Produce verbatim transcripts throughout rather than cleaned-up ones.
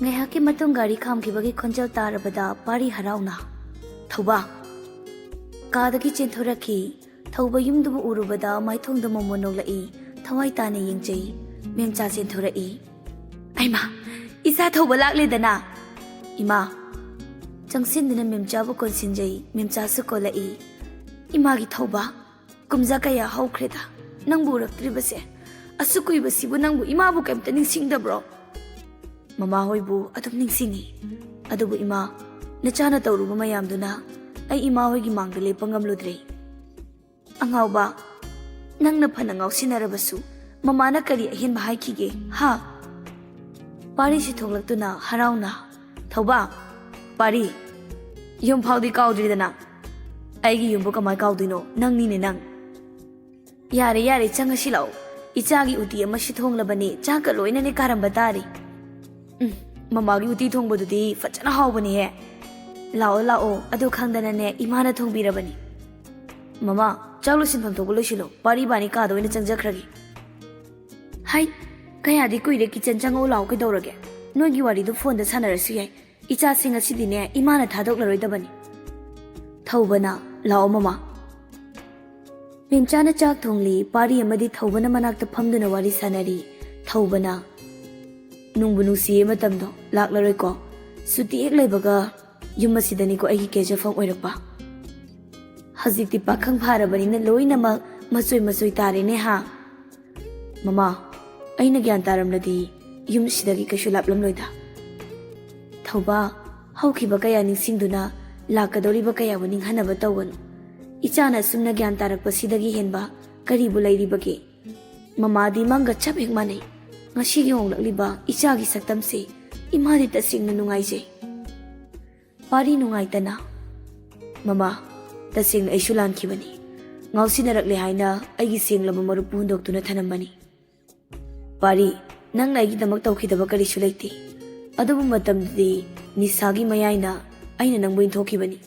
ꯉꯥꯏꯍꯥꯛꯀꯤ ꯃꯇꯨꯡ ꯒꯥꯔꯤ ꯈꯥꯝꯈꯤꯕꯒꯤ ꯈꯣꯟꯖꯦꯜ ꯇꯥꯔꯕꯗ ꯄꯥꯔꯤ ꯍꯔꯥꯎꯅ, "ꯊꯧꯕ!" ꯀꯥꯗꯒꯤ ꯆꯦꯟꯊꯣꯔꯛꯈꯤ꯫ ꯊꯧꯕ ꯌꯨꯝꯗꯨꯕꯨ ꯎꯔꯨꯕꯗ ꯃꯥꯏꯊꯣꯡꯗ ꯃꯣꯃꯣꯟ ꯅꯣꯛꯂꯛꯏ꯫ ꯊꯋꯥꯏ ꯇꯥꯅ ꯌꯦꯡꯖꯩ꯫ ꯃꯦꯝꯆꯥ ꯆꯦꯟꯊꯣꯔꯛꯏ꯫ "ꯑꯩꯃꯥ, ꯏꯆꯥ ꯊꯧꯕ ꯂꯥꯛꯂꯦꯗꯅ!" "ꯏꯃꯥ!" ꯆꯪꯁꯤꯟꯗꯨꯅ ꯃꯦꯝꯆꯥꯕꯨ ꯀꯣꯟꯁꯤꯟꯖꯩ꯫ ꯃꯦꯝꯆꯥꯁꯨ ꯀꯣꯜꯂꯛꯏ꯫ "ꯏꯃꯥꯒꯤ ꯊꯧꯕ, ꯀꯨꯝꯖꯥ ꯀꯌꯥ ꯍꯧꯈ꯭ꯔꯦꯗ ꯅꯪꯕꯨ ꯎꯔꯛꯇ꯭ꯔꯤꯕꯁꯦ꯫ ꯑꯁꯨꯛ ꯀꯨꯏꯕꯁꯤꯕꯨ ꯅꯪꯕꯨ ꯏꯃꯥꯕꯨ ꯀꯩꯝꯇ ꯅꯤꯡꯁꯤꯡꯗꯕ꯭ꯔꯣ?" "ꯃꯃꯥ ꯍꯣꯏꯕꯨ ꯑꯗꯨꯝ ꯅꯤꯡꯁꯤꯡꯉꯤ꯫ ꯑꯗꯨꯕꯨ ꯏꯃꯥ, ꯅꯆꯥꯅ ꯇꯧꯔꯨꯕ ꯃꯌꯥꯝꯗꯨꯅ ꯑꯩ ꯏꯃꯥ ꯍꯣꯏꯒꯤ ꯃꯥꯡꯗ ꯂꯦꯞꯄ ꯉꯝꯂꯨꯗ꯭ꯔꯦ꯫" "ꯑꯉꯥꯎꯕ, ꯅꯪꯅ ꯐꯅ ꯉꯥꯎꯁꯤꯟꯅꯔꯕꯁꯨ ꯃꯃꯥꯅ ꯀꯔꯤ ꯑꯍꯦꯟꯕ ꯍꯥꯏꯈꯤꯒꯦ, ꯍꯥ?" ꯄꯥꯔꯤꯁꯤ ꯊꯣꯛꯂꯛꯇꯨꯅ ꯍꯔꯥꯎꯅ, "ꯊꯧꯕ, ꯄꯥꯔꯤ, ꯌꯨꯝ ꯐꯥꯎꯗꯤ ꯀꯥꯎꯗ꯭ꯔꯤꯗꯅ꯫ ꯑꯩꯒꯤ ꯌꯨꯝꯕꯨ ꯀꯃꯥꯏ ꯀꯥꯎꯗꯣꯏꯅꯣ? ꯅꯪꯅꯤꯅꯦ ꯅꯪ꯫" "ꯌꯥꯔꯦ, ꯌꯥꯔꯦ, ꯆꯪꯉꯁꯤ ꯂꯥꯛꯑꯣ꯫ ꯏꯆꯥꯒꯤ ꯎꯇꯤ ꯑꯃ ꯁꯤ ꯊꯣꯡꯂꯕꯅꯦ, ꯆꯥꯛꯀ ꯂꯣꯏꯅꯅꯦ ꯀꯥꯔꯝꯕ ꯇꯥꯔꯦ꯫" "ꯎꯝ, ꯃꯃꯥꯒꯤ ꯎꯇꯤ ꯊꯣꯡꯕꯗꯨꯗꯤ ꯐꯖꯅ ꯍꯥꯎꯕꯅꯦꯍꯦ꯫ ꯂꯥꯛꯑꯣ, ꯂꯥꯛꯑꯣ, ꯑꯗꯨ ꯈꯪꯗꯅꯅꯦ ꯏꯃꯥꯅ ꯊꯣꯡꯕꯤꯔꯕꯅꯤ꯫" "ꯃꯃꯥ, ꯆꯥꯛ ꯂꯣꯏꯁꯤꯟꯐꯝ ꯊꯣꯛꯄ ꯂꯣꯏꯁꯤꯜꯂꯣ, ꯄꯥꯔꯤ ꯏꯕꯥꯅꯤ ꯀꯥꯗ ꯑꯣꯏꯅ ꯆꯪꯖꯈ꯭ꯔꯒꯦ꯫" "ꯍꯥꯏ, ꯀꯌꯥꯗꯤ ꯀꯨꯏꯔꯦ, ꯀꯤꯆꯟ ꯆꯪꯉꯛꯎ ꯂꯥꯛꯑꯣ, ꯀꯩꯗꯧꯔꯒꯦ? ꯅꯣꯏꯒꯤ ꯋꯥꯔꯤꯗꯣ ꯐꯣꯟꯗ ꯁꯥꯟꯅꯔꯁꯨ ꯌꯥꯏ꯫ ꯏꯆꯥꯁꯤ ꯉꯁꯤꯗꯤꯅꯦ ꯏꯃꯥꯅ ꯊꯥꯗꯣꯛꯂꯔꯣꯏꯗꯕꯅꯤ꯫" ꯊꯧꯕꯅ, "ꯂꯥꯛꯑꯣ ꯃꯃꯥ꯫" ꯃꯦꯝꯆꯥꯅ ꯆꯥꯛ ꯊꯣꯡꯂꯤ꯫ ꯄꯥꯔꯤ ꯑꯃꯗꯤ ꯊꯧꯕꯅ ꯃꯅꯥꯛꯇ ꯐꯝꯗꯨꯅ ꯋꯥꯔꯤ ꯁꯥꯟꯅꯔꯤ꯫ ꯊꯧꯕꯅ, "ꯅꯨꯡꯕꯨ ꯅꯨꯡꯁꯤꯌꯦ ꯃꯇꯝꯗꯣ, ꯂꯥꯛꯂꯔꯣꯏꯀꯣ꯫ ꯁꯨꯇꯤ ꯍꯦꯛ ꯂꯩꯕꯒ ꯌꯨꯝ ꯑꯁꯤꯗꯅꯤꯀꯣ ꯑꯩꯒꯤ ꯀꯦꯖꯐꯝ ꯑꯣꯏꯔꯛꯄ꯫ ꯍꯧꯖꯤꯛꯇꯤ ꯄꯥꯈꯪ ꯐꯥꯔꯕꯅꯤꯅ ꯂꯣꯏꯅꯃꯛ ꯃꯆꯣꯏ ꯃꯆꯣꯏ ꯇꯥꯔꯦꯅꯦ ꯍꯥ?" "ꯃꯃꯥ, ꯑꯩꯅ ꯒ꯭ꯌꯥꯟ ꯇꯥꯔꯝꯂꯗꯤ ꯌꯨꯝꯁꯤꯗꯒꯤ ꯀꯩꯁꯨ ꯂꯥꯞꯂꯝꯂꯣꯏꯗ꯫" "ꯊꯧꯕ, ꯍꯧꯈꯤꯕ ꯀꯌꯥ ꯅꯤꯡꯁꯤꯡꯗꯨꯅ ꯂꯥꯛꯀꯗꯧꯔꯤꯕ ꯀꯌꯥꯕꯨ ꯅꯤꯡꯍꯟꯅꯕ ꯇꯧꯒꯅꯨ꯫ ꯏꯆꯥꯅ ꯑꯁꯨꯝꯅ ꯒ꯭ꯌꯥꯟ ꯇꯥꯔꯛꯄꯁꯤꯗꯒꯤ ꯍꯦꯟꯕ ꯀꯔꯤꯕꯨ ꯂꯩꯔꯤꯕꯒꯦ? ꯃꯃꯥꯗꯤ ꯃꯪꯒ ꯆꯞ ꯍꯦꯛ ꯃꯥꯟꯅꯩ꯫ ꯉꯁꯤꯒꯤ ꯍꯣꯡꯂꯛꯂꯤꯕ ꯏꯆꯥꯒꯤ ꯁꯛꯇꯝꯁꯤ ꯏꯃꯥꯗꯤ ꯇꯁꯦꯡꯅ ꯅꯨꯡꯉꯥꯏꯖꯩ꯫" ꯄꯥꯔꯤ ꯅꯨꯡꯉꯥꯏꯇꯅ, "ꯃꯃꯥ, ꯇꯁꯦꯡꯅ ꯑꯩꯁꯨ ꯂꯥꯟꯈꯤꯕꯅꯤ꯫ ꯉꯥꯎꯁꯤꯟꯅꯔꯛꯂꯦ ꯍꯥꯏꯅ ꯑꯩꯒꯤ ꯁꯦꯡꯂꯕ ꯃꯔꯨꯞꯄꯨ ꯍꯨꯟꯗꯣꯛꯇꯨꯅ ꯊꯅꯝꯕꯅꯤ꯫ ꯄꯥꯔꯤ, ꯅꯪꯅ ꯑꯩꯒꯤꯗꯃꯛ ꯇꯧꯈꯤꯗꯕ ꯀꯔꯤꯁꯨ ꯂꯩꯇꯦ꯫ ꯑꯗꯨꯕꯨ ꯃꯇꯝꯗꯨꯗꯤ ꯅꯤꯁꯥꯒꯤ ꯃꯌꯥꯏꯅ ꯑꯩꯅ ꯅꯪꯕꯨ ꯏꯟꯊꯣꯛꯈꯤꯕꯅꯤ꯫"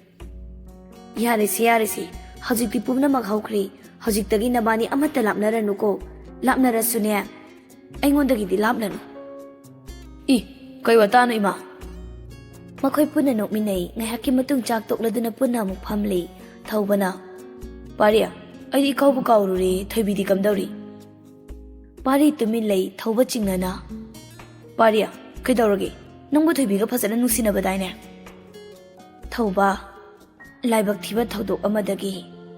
"ꯌꯥꯔꯦꯁꯦ, ꯌꯥꯔꯦꯁꯦ꯫ ꯍꯧꯖꯤꯛꯇꯤ ꯄꯨꯝꯅꯃꯛ ꯍꯧꯈ꯭ꯔꯦ꯫ ꯍꯧꯖꯤꯛꯇꯒꯤ ꯅꯕꯥꯅꯤ ꯑꯃꯠꯇ ꯂꯥꯞꯅꯔꯅꯨꯀꯣ꯫ ꯂꯥꯞꯅꯔꯁꯨꯅꯦ, ꯑꯩꯉꯣꯟꯗꯒꯤꯗꯤ ꯂꯥꯞꯅꯅꯨ꯫" "ꯏ, "ꯀꯩ ꯋꯥꯇꯥꯅꯣ, ꯏꯃꯥ?" ꯃꯈꯣꯏ ꯄꯨꯟꯅ ꯅꯣꯛꯃꯤꯟꯅꯩ꯫ ꯉꯥꯏꯍꯥꯛꯀꯤ ꯃꯇꯨꯡ ꯆꯥꯛ ꯇꯣꯛꯂꯗꯨꯅ ꯄꯨꯟꯅ ꯑꯃꯨꯛ ꯐꯝꯂꯤ꯫ ꯊꯧꯕꯅ, "ꯄꯥꯔꯤ, ꯑꯩꯗꯤ ꯏꯀꯥꯎꯕꯨ ꯀꯥꯎꯔꯨꯔꯦ, ꯊꯣꯏꯕꯤꯗꯤ ꯀꯝꯗꯧꯔꯤ?" ꯄꯥꯔꯤ ꯇꯨꯃꯤꯟ ꯂꯩ꯫ ꯊꯧꯕ ꯆꯤꯡꯅꯅ, "ꯄꯥꯔꯤ, ꯀꯩꯗꯧꯔꯒꯦ? ꯅꯪꯕꯨ ꯊꯣꯏꯕꯤꯒ ꯐꯖꯅ ꯅꯨꯡꯁꯤꯅꯕꯗꯥꯏꯅꯦ?" ꯊꯧꯕ, "ꯂꯥꯏꯕꯛ ꯊꯤꯕ ꯊꯧꯗꯣꯛ ꯑꯃꯗꯒꯤ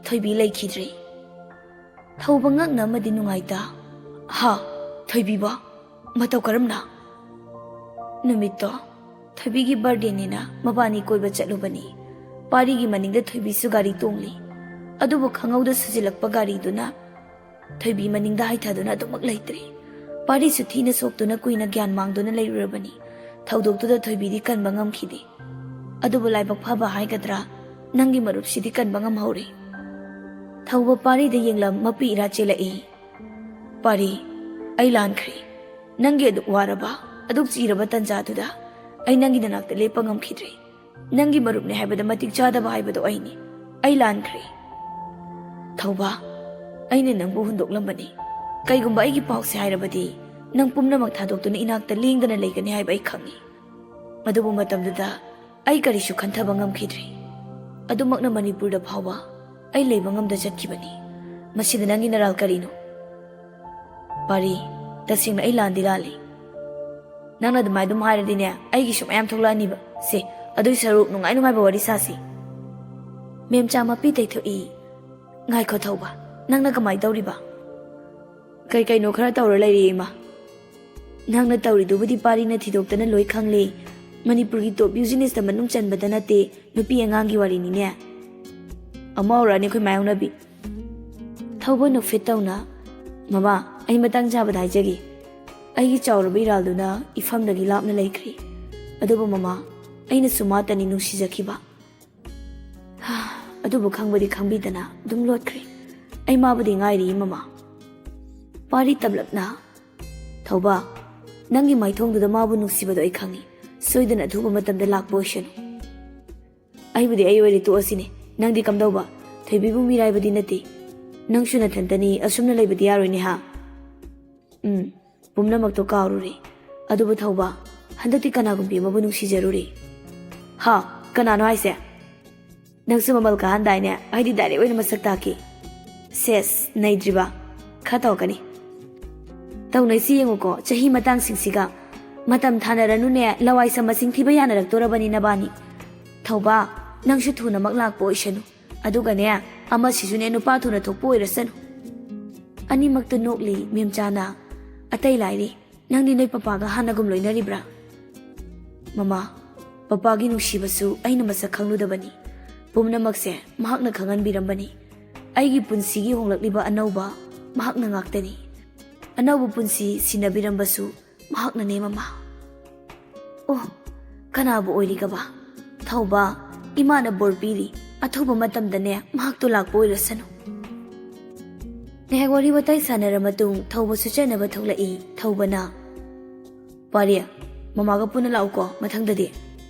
ꯊꯣꯏꯕꯤ ꯂꯩꯈꯤꯗ꯭ꯔꯦ꯫" ꯊꯧꯕ ꯉꯛꯅ ꯑꯃꯗꯤ ꯅꯨꯡꯉꯥꯏꯇ, "ꯍꯥ? ꯊꯣꯏꯕꯤꯕꯣ? ꯃꯇꯧ ꯀꯔꯝꯅ?" ꯅꯨꯃꯤꯠꯇꯣ ꯊꯣꯏꯕꯤꯒꯤ ꯕꯥꯔꯗꯦꯅꯤꯅ ꯃꯕꯥꯅꯤ ꯀꯣꯏꯕ ꯆꯠꯂꯨꯕꯅꯤ꯫ ꯄꯥꯔꯤꯒꯤ ꯃꯅꯤꯡꯗ ꯊꯣꯏꯕꯤꯁꯨ ꯒꯥꯔꯤ ꯇꯣꯡꯂꯤ꯫ ꯑꯗꯨꯕꯨ ꯈꯪꯍꯧꯗ ꯁꯨꯖꯤꯜꯂꯛꯄ ꯒꯥꯔꯤꯗꯨꯅ ꯊꯣꯏꯕꯤ ꯃꯅꯤꯡꯗ ꯍꯥꯏꯊꯗꯨꯅ ꯑꯗꯨꯃꯛ ꯂꯩꯇ꯭ꯔꯦ꯫ ꯄꯥꯔꯤꯁꯨ ꯊꯤꯅ ꯁꯣꯛꯇꯨꯅ ꯀꯨꯏꯅ ꯒ꯭ꯌꯥꯟ ꯃꯥꯡꯗꯨꯅ ꯂꯩꯔꯨꯔꯕꯅꯤ꯫ ꯊꯧꯗꯣꯛꯇꯨꯗ ꯊꯣꯏꯕꯤꯗꯤ ꯀꯟꯕ ꯉꯝꯈꯤꯗꯦ꯫ ꯑꯗꯨꯕꯨ ꯂꯥꯏꯕꯛ ꯐꯕ ꯍꯥꯏꯒꯗ꯭ꯔꯥ, ꯅꯪꯒꯤ ꯃꯔꯨꯞꯁꯤꯗꯤ ꯀꯟꯕ ꯉꯝꯍꯧꯔꯦ꯫ ꯊꯧꯕ ꯄꯥꯔꯤꯗ ꯌꯦꯡꯂꯝ ꯃꯄꯤ ꯏꯔꯥ ꯆꯦꯜꯂꯛꯏ꯫ "ꯄꯥꯔꯤ, ꯑꯩ ꯂꯥꯟꯈ꯭ꯔꯦ꯫ ꯅꯪꯒꯤ ꯑꯗꯨꯛ ꯋꯥꯔꯕ, ꯑꯗꯨꯛ ꯆꯤꯔꯕ ꯇꯟꯖꯥꯗꯨꯗ ꯑꯩ ꯅꯪꯒꯤ ꯅꯅꯥꯛꯇ ꯂꯦꯞꯄ ꯉꯝꯈꯤꯗ꯭ꯔꯦ꯫ ꯅꯪꯒꯤ ꯃꯔꯨꯞꯅꯦ ꯍꯥꯏꯕꯗ ꯃꯇꯤꯛ ꯆꯥꯗꯕ ꯍꯥꯏꯕꯗꯣ ꯑꯩꯅꯤ꯫ ꯑꯩ ꯂꯥꯟꯈ꯭ꯔꯦ꯫ ꯊꯧꯕ, ꯑꯩꯅ ꯅꯪꯕꯨ ꯍꯨꯟꯗꯣꯛꯂꯝꯕꯅꯤ꯫ ꯀꯩꯒꯨꯝꯕ ꯑꯩꯒꯤ ꯄꯥꯎꯁꯦ ꯍꯥꯏꯔꯕꯗꯤ ꯅꯪ ꯄꯨꯝꯅꯃꯛ ꯊꯥꯗꯣꯛꯇꯨꯅ ꯏꯅꯥꯛꯇ ꯂꯦꯡꯗꯅ ꯂꯩꯒꯅꯤ ꯍꯥꯏꯕ ꯑꯩ ꯈꯪꯏ꯫ ꯑꯗꯨꯕꯨ ꯃꯇꯝꯗꯨꯗ ꯑꯩ ꯀꯔꯤꯁꯨ ꯈꯟꯊꯕ ꯉꯝꯈꯤꯗ꯭ꯔꯦ꯫ ꯑꯗꯨꯃꯛꯅ ꯃꯅꯤꯄꯨꯔꯗ ꯐꯥꯎꯕ ꯑꯩ ꯂꯩꯕ ꯉꯝꯗ ꯆꯠꯈꯤꯕꯅꯤ꯫ ꯃꯁꯤꯗ ꯅꯪꯒꯤ ꯅꯔꯥꯜ ꯀꯔꯤꯅꯣ?" "ꯄꯥꯔꯤ, ꯇꯁꯦꯡꯅ ꯑꯩ ꯂꯥꯟꯗꯤ ꯂꯥꯜꯂꯤ꯫ ꯅꯪꯅ ꯑꯗꯨꯃꯥꯏ ꯑꯗꯨꯝ ꯍꯥꯏꯔꯗꯤꯅꯦ, ꯑꯩꯒꯤꯁꯨ ꯃꯌꯥꯝ ꯊꯣꯛꯂꯛꯑꯅꯤꯕ꯫ ꯁꯦ, ꯑꯗꯨꯏ ꯁꯔꯨꯛ ꯅꯨꯡꯉꯥꯏ ꯅꯨꯡꯉꯥꯏꯕ ꯋꯥꯔꯤ ꯁꯥꯁꯤ꯫" ꯃꯦꯝꯆꯥ ꯃꯄꯤ ꯇꯩꯊꯣꯛꯏ꯫ "ꯉꯥꯏꯈꯣ ꯊꯧꯕ, ꯅꯪꯅ ꯀꯃꯥꯏ ꯇꯧꯔꯤꯕ?" "ꯀꯩ ꯀꯩꯅꯣ ꯈꯔ ꯇꯧꯔ ꯂꯩꯔꯤ, ꯏꯃꯥ꯫" "ꯅꯪꯅ ꯇꯧꯔꯤꯗꯨꯕꯨꯗꯤ ꯄꯥꯔꯤꯅ ꯊꯤꯗꯣꯛꯇꯅ ꯂꯣꯏ ꯈꯪꯂꯦ꯫ ꯃꯅꯤꯄꯨꯔꯒꯤ ꯇꯣꯞ ꯕꯤꯖꯤꯅꯦꯁꯇ ꯃꯅꯨꯡ ꯆꯟꯕꯗ ꯅꯠꯇꯦ, ꯅꯨꯄꯤ ꯑꯉꯥꯡꯒꯤ ꯋꯥꯔꯤꯅꯤꯅꯦ꯫" ꯑꯃꯨꯛ ꯍꯧꯔꯛꯑꯅꯤ ꯑꯩꯈꯣꯏ ꯃꯥꯌꯣꯛꯅꯕꯤ꯫ ꯊꯧꯕ ꯅꯣꯛꯐꯦꯠ ꯇꯧꯅ, "ꯃꯃꯥ, ꯑꯩ ꯃꯇꯥꯡ ꯆꯥꯕꯗ ꯍꯥꯏꯖꯒꯦ꯫ ꯑꯩꯒꯤ ꯆꯥꯎꯔꯕ ꯏꯔꯥꯜꯗꯨꯅ ꯏꯐꯝꯗꯒꯤ ꯂꯥꯞꯅ ꯂꯩꯈ꯭ꯔꯦ꯫ ꯑꯗꯨꯕꯨ ꯃꯃꯥ, ꯑꯩꯅꯁꯨ ꯃꯥꯇꯅꯤ ꯅꯨꯡꯁꯤꯖꯈꯤꯕ꯫ ꯑꯗꯨꯕꯨ ꯈꯪꯕꯗꯤ ꯈꯪꯕꯤꯗꯅ ꯑꯗꯨꯝ ꯂꯣꯠꯈ꯭ꯔꯦ꯫ ꯑꯩ ꯃꯥꯕꯨꯗꯤ ꯉꯥꯏꯔꯤ ꯃꯃꯥ꯫" ꯄꯥꯔꯤ ꯇꯞꯂꯞꯅ, "ꯊꯧꯕ, ꯅꯪꯒꯤ ꯃꯥꯏꯊꯣꯡꯗꯨꯗ ꯃꯥꯕꯨ ꯅꯨꯡꯁꯤꯕꯗꯣ ꯑꯩ ꯈꯪꯏ꯫ ꯁꯣꯏꯗꯅ ꯑꯊꯨꯕ ꯃꯇꯝꯗ ꯂꯥꯛꯄ ꯑꯣꯏꯁꯅꯨ꯫" "ꯑꯩꯕꯨꯗꯤ ꯑꯩ ꯑꯣꯏꯔꯦ ꯇꯣꯛꯑꯁꯤꯅꯦ꯫ ꯅꯪꯗꯤ ꯀꯝꯗꯧꯕ? ꯊꯣꯏꯕꯤꯕꯨ ꯃꯤꯔꯥꯏꯕꯗꯤ ꯅꯠꯇꯦ꯫ ꯅꯪꯁꯨ ꯅꯊꯟꯇꯅꯤ, ꯑꯁꯨꯝꯅ ꯂꯩꯕꯗꯤ ꯌꯥꯔꯣꯏꯅꯦ ꯍꯥ?" "ꯎꯝ, ꯄꯨꯝꯅꯃꯛꯇꯣ ꯀꯥꯎꯔꯨꯔꯦ꯫ ꯑꯗꯨꯕꯨ ꯊꯧꯕ, ꯍꯟꯗꯛꯇꯤ ꯀꯅꯥꯒꯨꯝꯕꯤ ꯑꯃꯕꯨ ꯅꯨꯡꯁꯤꯖꯔꯨꯔꯦ꯫ ꯍꯥ? ꯀꯅꯥꯅꯣ ꯍꯥꯏꯁꯦ? ꯅꯪꯁꯨ ꯃꯃꯜ ꯀꯥꯍꯟꯗꯥꯏꯅꯦ? ꯑꯩꯗꯤ ꯗꯥꯏꯔꯦꯛ ꯑꯣꯏꯅ ꯃꯁꯛ ꯇꯥꯛꯀꯦ꯫ ꯁꯦꯁ, ꯅꯩꯗ꯭ꯔꯤꯕ? ꯈꯔ ꯇꯧꯔꯛꯀꯅꯤ꯫ ꯇꯧꯅꯩꯁꯤ ꯌꯦꯡꯉꯨꯀꯣ, ꯆꯍꯤ ꯃꯇꯥꯡꯁꯤꯡꯁꯤꯒ꯫ ꯃꯇꯝ ꯊꯥꯅꯔꯅꯨꯅꯦ, ꯂꯋꯥꯏ ꯁꯝ ꯃꯁꯤꯡ ꯊꯤꯕ ꯌꯥꯅꯔꯛꯇꯣꯔꯕꯅꯤ ꯅꯕꯥꯅꯤ꯫ ꯊꯧꯕ, ꯅꯪꯁꯨ ꯊꯨꯅꯃꯛ ꯂꯥꯛꯄ ꯑꯣꯏꯁꯅꯨ꯫ ꯑꯗꯨꯒꯅꯦ, ꯑꯃꯁꯤꯁꯨꯅꯦ ꯅꯨꯄꯥ ꯊꯨꯅ ꯊꯣꯛꯄ ꯑꯣꯏꯔꯁꯅꯨ꯫ ꯑꯅꯤꯃꯛꯇ ꯅꯣꯛꯂꯤ ꯃꯦꯝꯆꯥꯅ꯫ ꯑꯇꯩ ꯂꯥꯏꯔꯤ, ꯅꯪꯗꯤ ꯅꯣꯏ ꯄꯄꯥꯒ ꯍꯥꯟꯅꯒꯨꯝ ꯂꯣꯏꯅꯔꯤꯕ꯭ꯔꯥ? ꯃꯃꯥ, ꯄꯄꯥꯒꯤ ꯅꯨꯡꯁꯤꯕꯁꯨ ꯑꯩꯅ ꯃꯁꯛ ꯈꯪꯂꯨꯗꯕꯅꯤ꯫ ꯄꯨꯝꯅꯃꯛꯁꯦ ꯃꯍꯥꯛꯅ ꯈꯪꯍꯟꯕꯤꯔꯝꯕꯅꯤ꯫ ꯑꯩꯒꯤ ꯄꯨꯟꯁꯤꯒꯤ ꯍꯣꯡꯂꯛꯂꯤꯕ ꯑꯅꯧꯕ ꯃꯍꯥꯛꯅ ꯉꯥꯛꯇꯅꯤ꯫ ꯑꯅꯧꯕ ꯄꯨꯟꯁꯤ ꯁꯤꯟꯅꯕꯤꯔꯝꯕꯁꯨ ꯃꯍꯥꯛꯅꯅꯦ, ꯃꯃꯥ꯫ ꯑꯣ, ꯀꯅꯥꯕꯨ ꯑꯣꯏꯔꯤꯒꯕ? ꯊꯧꯕ, ꯏꯃꯥꯅ ꯕꯣꯔ ꯄꯤꯔꯤ, ꯑꯊꯨꯕ ꯃꯇꯝꯗꯅꯦ ꯃꯍꯥꯛꯇꯣ ꯂꯥꯛꯄ ꯑꯣꯏꯔꯁꯅꯨ꯫ ꯉꯥꯏꯍꯥꯛ ꯋꯥꯔꯤ ꯋꯥꯇꯥꯏ ꯁꯥꯟꯅꯔ ꯃꯇꯨꯡ ꯊꯧꯕꯁꯨ ꯆꯠꯅꯕ ꯊꯣꯛꯂꯛꯏ꯫ ꯊꯧꯕꯅ, "ꯄꯥꯔꯤ, ꯃꯃꯥꯒ ꯄꯨꯟꯅ ꯂꯥꯛꯎꯀꯣ ꯃꯊꯪꯗꯗꯤ꯫"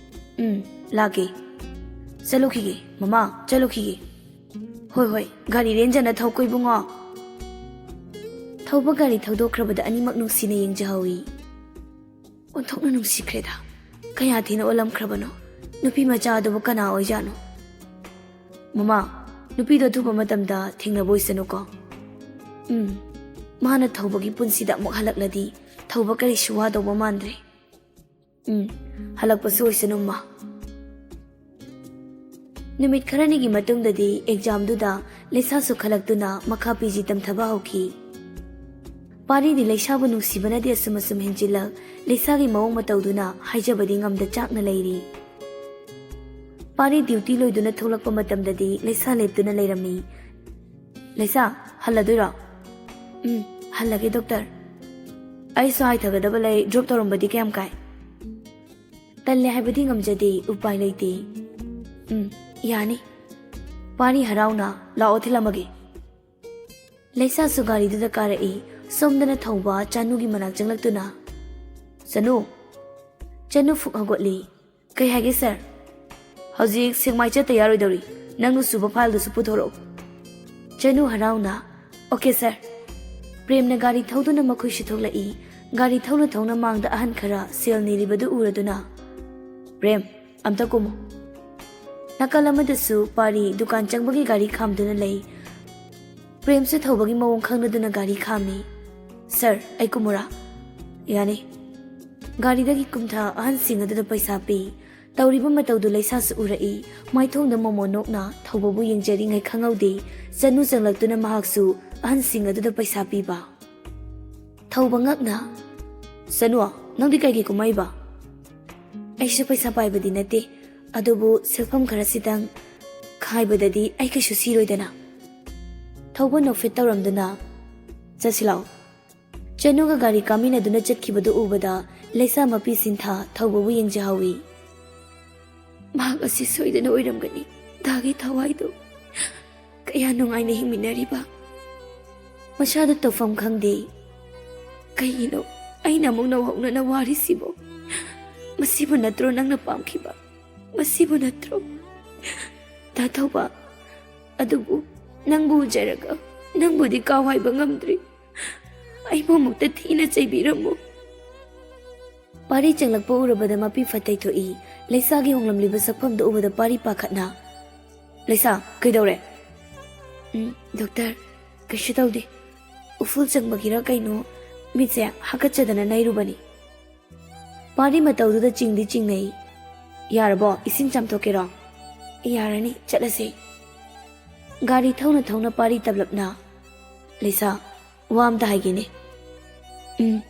"ꯎꯝ, ꯂꯥꯛꯀꯦ꯫ ꯆꯠꯂꯨꯈꯤꯒꯦ ꯃꯃꯥ, ꯆꯠꯂꯨꯈꯤꯒꯦ꯫" "ꯍꯣꯏ, ꯍꯣꯏ, ꯒꯥꯔꯤ ꯔꯦꯟꯖꯅ ꯊꯧꯀꯣ ꯏꯕꯨꯡꯉꯣ꯫" ꯊꯧꯕ ꯒꯥꯔꯤ ꯊꯧꯗꯣꯛꯈ꯭ꯔꯕꯗ ꯑꯅꯤꯃꯛ ꯅꯨꯡꯁꯤꯅ ꯌꯦꯡꯖꯍꯧꯏ꯫ ꯑꯣꯟꯊꯣꯛꯅ ꯅꯨꯡꯁꯤꯈ꯭ꯔꯦꯗ꯫ ꯀꯌꯥ ꯊꯤꯅ ꯑꯣꯜꯂꯝꯈ꯭ꯔꯕꯅꯣ? ꯅꯨꯄꯤ ꯃꯆꯥ ꯑꯗꯨꯕꯨ ꯀꯅꯥ ꯑꯣꯏꯖꯥꯠꯅꯣ? "ꯃꯃꯥ, ꯅꯨꯄꯤꯗꯣ ꯑꯊꯨꯕ ꯃꯇꯝꯗ ꯊꯦꯡꯅꯕ ꯑꯣꯏꯁꯅꯨꯀꯣ꯫" "ꯎꯝ, ꯃꯥꯅ ꯊꯧꯕꯒꯤ ꯄꯨꯟꯁꯤꯗ ꯑꯃꯨꯛ ꯍꯜꯂꯛꯂꯗꯤ ꯊꯧꯕ ꯀꯔꯤꯁꯨ ꯋꯥꯗꯧꯕ ꯃꯥꯟꯗ꯭ꯔꯦ꯫" "ꯎꯝ, ꯍꯜꯂꯛꯄꯁꯨ ꯑꯣꯏꯁꯅꯨ, ꯃꯥ꯫" ꯅꯨꯃꯤꯠ ꯈꯔꯅꯤꯒꯤ ꯃꯇꯨꯡꯗꯗꯤ ꯑꯦꯛꯖꯥꯝꯗꯨꯗ ꯂꯩꯁꯥꯁꯨ ꯈꯜꯂꯛꯇꯨꯅ ꯃꯈꯥ ꯄꯤ ꯖꯤ ꯇꯝꯊꯕ ꯍꯧꯈꯤ꯫ ꯄꯥꯔꯤꯗꯤ ꯂꯩꯁꯥꯕꯨ ꯅꯨꯡꯁꯤꯕꯅꯗꯤ ꯑꯁꯨꯝ ꯑꯁꯨꯝ ꯍꯦꯟꯖꯤꯜꯂꯛ, ꯂꯩꯁꯥꯒꯤ ꯃꯑꯣꯡ ꯃꯇꯧꯗꯨꯅ ꯍꯥꯏꯖꯕꯗꯤ ꯉꯝꯗ ꯆꯥꯛꯅ ꯂꯩꯔꯤ꯫ ꯄꯥꯔꯤ ꯗ꯭ꯌꯨꯇꯤ ꯂꯣꯏꯗꯨꯅ ꯊꯣꯛꯂꯛꯄ ꯃꯇꯝꯗꯗꯤ ꯂꯩꯁꯥ ꯂꯦꯞꯇꯨꯅ ꯂꯩꯔꯝꯃꯤ꯫ "ꯂꯩꯁꯥ, ꯍꯜꯂꯗꯣꯏꯔꯣ?" "ꯎꯝ, ꯍꯜꯂꯒꯦ ꯗꯣꯛꯇꯔ꯫ ꯑꯩꯁꯨ ꯍꯥꯏꯊꯒꯗꯕ ꯂꯩ, ꯗ꯭ꯔꯣꯞ ꯇꯧꯔꯝꯕꯗꯤ ꯀꯌꯥꯝ ꯀꯥꯏ?" "ꯇꯜꯂꯦ ꯍꯥꯏꯕꯗꯤ ꯉꯝꯖꯗꯦ, ꯎꯄꯥꯏ ꯂꯩꯇꯦ꯫" "ꯎꯝ, ꯌꯥꯅꯤ꯫" ꯄꯥꯔꯤ ꯍꯔꯥꯎꯅ, "ꯂꯥꯛꯑꯣ, ꯊꯤꯜꯂꯝꯃꯒꯦ꯫" ꯂꯩꯁꯥꯁꯨ ꯒꯥꯔꯤꯗꯨꯗ ꯀꯥꯔꯛꯏ꯫ ꯁꯣꯝꯗꯅ ꯊꯧꯕ ꯆꯥꯅꯨꯒꯤ ꯃꯅꯥꯛ ꯆꯪꯂꯛꯇꯨꯅ, "ꯆꯅꯨ!" ꯆꯅꯨ ꯐꯨꯛ ꯍꯧꯒꯠꯂꯤ꯫ "ꯀꯩ ꯍꯥꯏꯒꯦ ꯁꯥꯔ?" "ꯍꯧꯖꯤꯛ ꯁꯦꯛꯃꯥꯏ ꯆꯠꯇ ꯌꯥꯔꯣꯏꯗꯧꯔꯤ꯫ ꯅꯪꯅ ꯁꯨꯕ ꯐꯥꯏꯜꯗꯨꯁꯨ ꯄꯨꯊꯣꯔꯛꯎ꯫" ꯆꯅꯨ ꯍꯔꯥꯎꯅ, "ꯑꯣꯀꯦ ꯁꯥꯔ꯫" ꯄ꯭ꯔꯦꯝꯅ ꯒꯥꯔꯤ ꯊꯧꯗꯨꯅ ꯃꯈꯣꯏꯁꯨ ꯊꯣꯛꯂꯛꯏ꯫ ꯒꯥꯔꯤ ꯊꯧꯅ ꯊꯧꯅ ꯃꯥꯡꯗ ꯑꯍꯟ ꯈꯔ ꯁꯦꯜ ꯅꯤꯔꯤꯕꯗꯨ ꯎꯔꯗꯨꯅ, "ꯄ꯭ꯔꯦꯝ, ꯑꯝꯇ ꯀꯨꯝꯃꯨ"꯫ ꯅꯥꯀꯜ ꯑꯃꯗꯁꯨ ꯄꯥꯔꯤ ꯗꯨꯀꯥꯟ ꯆꯪꯕꯒꯤ ꯒꯥꯔꯤ ꯈꯥꯝꯗꯨꯅ ꯂꯩ꯫ ꯄ꯭ꯔꯦꯝꯁꯨ ꯊꯧꯕꯒꯤ ꯃꯑꯣꯡ ꯈꯪꯂꯗꯨꯅ ꯒꯥꯔꯤ ꯈꯥꯝꯃꯤ꯫ "ꯁꯔ, ꯑꯩ ꯀꯨꯝꯃꯨꯔꯥ?" "ꯌꯥꯅꯤ"꯫ ꯒꯥꯔꯤꯗꯒꯤ ꯀꯨꯝꯊ ꯑꯍꯟꯁꯤꯡ ꯑꯗꯨꯗ ꯄꯩꯁꯥ ꯄꯤ꯫ ꯇꯧꯔꯤꯕ ꯃꯇꯧꯗꯨ ꯂꯩꯁꯥꯁꯨ ꯎꯔꯛꯏ꯫ ꯃꯥꯏꯊꯣꯡꯗ ꯃꯣꯃꯣꯟ ꯅꯣꯛꯅ ꯊꯧꯕꯕꯨ ꯌꯦꯡꯖꯔꯤꯉꯩ ꯈꯪꯍꯧꯗꯦ꯫ ꯆꯅꯨ ꯆꯪꯂꯛꯇꯨꯅ ꯃꯍꯥꯛꯁꯨ ꯑꯍꯟꯁꯤꯡ ꯑꯗꯨꯗ ꯄꯩꯁꯥ ꯄꯤꯕ꯫ ꯊꯧꯕ ꯉꯛꯅ, "ꯆꯅꯨ, ꯅꯪꯗꯤ ꯀꯩꯒꯤ ꯀꯨꯝꯃꯛꯏꯕ?" "ꯑꯩꯁꯨ ꯄꯩꯁꯥ ꯄꯥꯏꯕꯗꯤ ꯅꯠꯇꯦ, ꯑꯗꯨꯕꯨ ꯁꯦꯜꯐꯝ ꯈꯔꯁꯤꯗꯪ ꯈꯥꯏꯕꯗꯗꯤ ꯑꯩ ꯀꯩꯁꯨ ꯁꯤꯔꯣꯏꯗꯅ"꯫ ꯊꯧꯕ ꯅꯣꯛꯐꯦꯠ ꯇꯧꯔꯝꯗꯨꯅ, "ꯆꯠꯁꯤ ꯂꯥꯛꯑꯣ"꯫ ꯆꯅꯨꯒ ꯒꯥꯔꯤ ꯀꯥꯃꯤꯟꯅꯗꯨꯅ ꯆꯠꯈꯤꯕꯗꯨ ꯎꯕꯗ ꯂꯩꯁꯥ ꯃꯄꯤ ꯁꯤꯟꯊꯥ ꯊꯧꯕꯕꯨ ꯌꯦꯡꯖꯍꯧꯏ꯫ "ꯃꯍꯥꯛ ꯑꯁꯤ ꯁꯣꯏꯗꯅ ꯑꯣꯏꯔꯝꯒꯅꯤ꯫ ꯗꯥꯒꯤ ꯊꯋꯥꯏꯗꯨ ꯀꯌꯥ ꯅꯨꯡꯉꯥꯏꯅ ꯍꯤꯡꯃꯤꯟꯅꯔꯤꯕ"꯫ ꯃꯁꯥꯗ ꯇꯧꯐꯝ ꯈꯪꯗꯦ꯫ "ꯀꯩꯒꯤꯅꯣ ꯑꯩꯅ ꯑꯃꯨꯛ ꯅꯧꯍꯧꯅꯅ ꯋꯥꯔꯤꯁꯤꯕꯣ? ꯃꯁꯤꯕꯨ ꯅꯠꯇ꯭ꯔꯣ ꯅꯪꯅ ꯄꯥꯝꯈꯤꯕ? ꯃꯁꯤꯕꯨ ꯅꯠꯇ꯭ꯔꯣ?" "ꯗꯥ ꯊꯧꯕ, ꯑꯗꯨꯕꯨ ꯅꯪꯕꯨ ꯎꯖꯔꯒ ꯅꯪꯕꯨꯗꯤ ꯀꯥꯎ ꯍꯥꯏꯕ ꯉꯝꯗ꯭ꯔꯤ꯫ ꯑꯩꯕꯨ ꯑꯃꯨꯛꯇ ꯊꯤꯅ ꯆꯩꯕꯤꯔꯝꯃꯨ"꯫ ꯄꯥꯔꯤ ꯆꯪꯂꯛꯄ ꯎꯔꯕꯗ ꯃꯄꯤ ꯐꯠ ꯇꯩꯊꯣꯛꯏ꯫ ꯂꯩꯁꯥꯒꯤ ꯍꯣꯡꯂꯝꯂꯤꯕ ꯁꯛꯐꯝꯗꯨ ꯎꯕꯗ ꯄꯥꯔꯤ ꯄꯥꯈꯠꯅ, "ꯂꯩꯁꯥ, ꯀꯩꯗꯧꯔꯦ?" "ꯎꯝ, ꯗꯣꯛꯇꯔ, ꯀꯩꯁꯨ ꯇꯧꯗꯦ꯫ ꯎꯐꯨꯜ ꯆꯪꯕꯒꯤꯔ ꯀꯩꯅꯣ, ꯃꯤꯠꯁꯦ ꯍꯥꯀꯠꯆꯗꯅ ꯅꯩꯔꯨꯕꯅꯤ"꯫ ꯄꯥꯔꯤ ꯃꯇꯧꯗꯨꯗ ꯆꯤꯡꯗꯤ ꯆꯤꯡꯅꯩ꯫ "ꯌꯥꯔꯕꯣ? ꯏꯁꯤꯡ ꯆꯥꯝꯊꯣꯛꯀꯦꯔꯣ?" "ꯌꯥꯔꯅꯤ, ꯆꯠꯂꯁꯦ"꯫ ꯒꯥꯔꯤ ꯊꯧꯅ ꯊꯧꯅ ꯄꯥꯔꯤ ꯇꯞꯂꯞꯅ, "ꯂꯩꯁꯥ, ꯋꯥ ꯑꯝꯇ ꯍꯥꯏꯒꯦꯅꯦ"꯫ "ꯎꯝ"꯫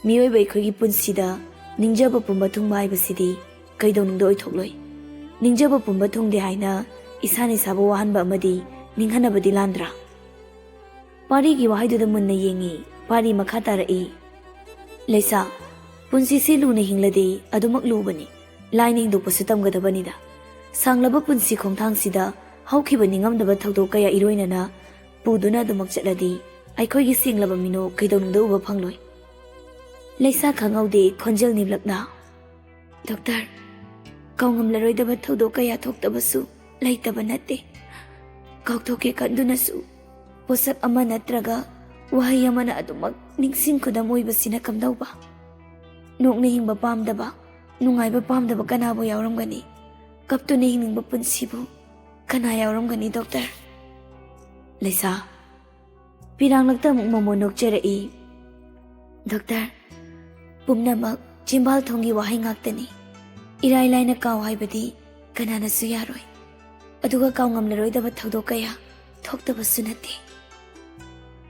"ꯃꯤꯑꯣꯏꯕ ꯑꯩꯈꯣꯏꯒꯤ ꯄꯨꯟꯁꯤꯗ ꯅꯤꯡꯖꯕ ꯄꯨꯝꯕ ꯊꯨꯡꯕ ꯍꯥꯏꯕꯁꯤꯗꯤ ꯀꯩꯗꯧꯅꯨꯡꯗ ꯑꯣꯏꯊꯣꯛꯂꯣꯏ꯫ ꯅꯤꯡꯖꯕ ꯄꯨꯝꯕ ꯊꯨꯡꯗꯦ ꯍꯥꯏꯅ ꯏꯁꯥꯅ ꯏꯁꯥꯕꯨ ꯋꯥꯍꯟꯕ ꯑꯃꯗꯤ ꯅꯤꯡꯍꯟꯅꯕꯗꯤ ꯂꯥꯟꯗ꯭ꯔꯥ?" ꯄꯥꯔꯤꯒꯤ ꯋꯥꯍꯩꯗꯨꯗ ꯃꯨꯟꯅ ꯌꯦꯡꯉꯤ꯫ ꯄꯥꯔꯤ ꯃꯈꯥ ꯇꯥꯔꯛꯏ, "ꯂꯩꯁꯥ, ꯄꯨꯟꯁꯤꯁꯤ ꯂꯨꯅ ꯍꯤꯡꯂꯗꯤ ꯑꯗꯨꯃꯛ ꯂꯨꯕꯅꯤ꯫ ꯂꯥꯏꯅ ꯍꯤꯡꯗꯣꯛꯄꯁꯨ ꯇꯝꯒꯗꯕꯅꯤꯗ꯫ ꯁꯥꯡꯂꯕ ꯄꯨꯟꯁꯤ ꯈꯣꯡꯊꯥꯡꯁꯤꯗ ꯍꯧꯈꯤꯕ ꯅꯤꯡꯉꯝꯗꯕ ꯊꯧꯗꯣꯛ ꯀꯌꯥ ꯏꯔꯣꯏꯅꯅ ꯄꯨꯗꯨꯅ ꯑꯗꯨꯃꯛ ꯆꯠꯂꯗꯤ ꯑꯩꯈꯣꯏꯒꯤ ꯁꯦꯡꯂꯕ ꯃꯤꯅꯣꯛ ꯀꯩꯗꯧꯅꯨꯡꯗ ꯎꯕ ꯐꯪꯂꯣꯏ"꯫ ꯂꯩꯁꯥ ꯈꯪꯍꯧꯗꯦ ꯈꯣꯟꯖꯦꯜ ꯅꯦꯝꯂꯞꯅ, "ꯗꯣꯛꯇꯔ, ꯀꯥꯎꯉꯝꯂꯔꯣꯏꯗꯕ ꯊꯧꯗꯣꯛ ꯀꯌꯥ ꯊꯣꯛꯇꯕꯁꯨ ꯂꯩꯇꯕ ꯅꯠꯇꯦ꯫ ꯀꯥꯎꯊꯣꯛꯀꯦ ꯈꯟꯗꯨꯅꯁꯨ ꯄꯣꯠꯁꯛ ꯑꯃ ꯅꯠꯇ꯭ꯔꯒ ꯋꯥꯍꯩ ꯑꯃꯅ ꯑꯗꯨꯃꯛ ꯅꯤꯡꯁꯤꯡ ꯈꯨꯗꯝ ꯑꯣꯏꯕꯁꯤꯅ ꯀꯝꯗꯧꯕ? ꯅꯣꯛꯅ ꯍꯤꯡꯕ ꯄꯥꯝꯗꯕ, ꯅꯨꯡꯉꯥꯏꯕ ꯄꯥꯝꯗꯕ ꯀꯅꯥꯕꯨ ꯌꯥꯎꯔꯝꯒꯅꯤ? ꯀꯞꯇꯨꯅ ꯍꯤꯡꯅꯤꯡꯕ ꯄꯨꯟꯁꯤꯕꯨ ꯀꯅꯥ ꯌꯥꯎꯔꯝꯒꯅꯤ, ꯗꯣꯛꯇꯔ? ꯂꯩꯁꯥ, ꯄꯤꯔꯥꯡꯂꯛꯇ ꯑꯃꯨꯛ ꯃꯣꯃꯣ ꯅꯣꯛꯆꯔꯛꯏ꯫ ꯗꯣꯛꯇꯔ, ꯄꯨꯝꯅꯃꯛ ꯆꯤꯝꯕꯥꯜ ꯊꯣꯡꯒꯤ ꯋꯥꯍꯩ ꯉꯥꯛꯇꯅꯤ꯫ ꯏꯔꯥꯏ ꯂꯥꯏꯅ ꯀꯥꯎ ꯍꯥꯏꯕꯗꯤ ꯀꯅꯥꯅꯁꯨ ꯌꯥꯔꯣꯏ꯫ ꯑꯗꯨꯒ ꯀꯥꯎꯉꯝꯂꯔꯣꯏꯗꯕ ꯊꯧꯗꯣꯛ ꯀꯌꯥ ꯊꯣꯛꯇꯕꯁꯨ ꯅꯠꯇꯦ꯫